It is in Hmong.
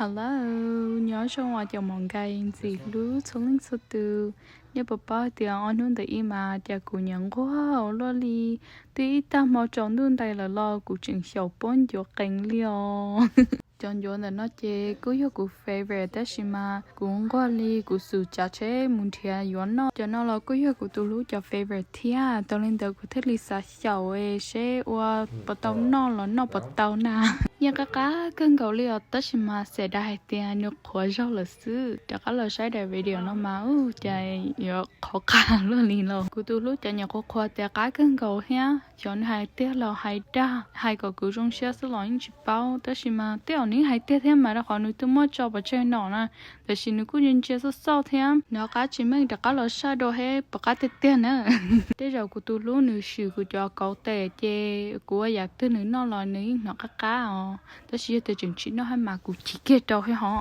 Hello, nyob zoo os cov muam nkais ntxim hlub txhua leej txhua tus. Nej puas paub tias ob hnub ntawm ib mas cas kuv nyiam nquag ua luaj li, twb ib tag hmo tsaus ntuj ntais lawm los kuv tseem xyaum pob ncuav qees li os. Cov ncuav ntawm no ces kuj yog kuv favorite tab sis mas kuv nquag li kuv xum cav tsheb mus nrhiav yuav noj. Cov no los kuj yog kuv tus hlub cov favorite thiab, tau li ntawd kuv thiaj li xav xyaum seb ua puas tau noj los noj puas tau na. Nyiam qab qab kawg nkaus li os tab sis mas xav dag hais tias nws qhuav zaug lawm xwb. Rov qab los saib daim video no mas ub cas yuav qhov qab luaj li los. Kuv tus hlub cov nyiam qhuav qhuav tias qab kawg nkaus thiab, xyov nws hais tiag los hais dag, hais kom kuv zoo siab xwb los yeej tsis paub tab sis mas tej zaum nws hais tiag thiab mas rau qhov nws twb muab tso pov tseg no na. Tab sis nws kuj ntsia ntsia xauj xauj thiab, nws qab tsis meej rov qab los saib dua seb puas qab tiag tiag na. Tej zaum kuv tus hlub nws swm kuv cov kauv tes ces kuv ua yam twg nws noj los nws yeej hnov qab qab os, tab sis yog tias tseem tsis noj hab mas kuv chim kiag rau thiab hov.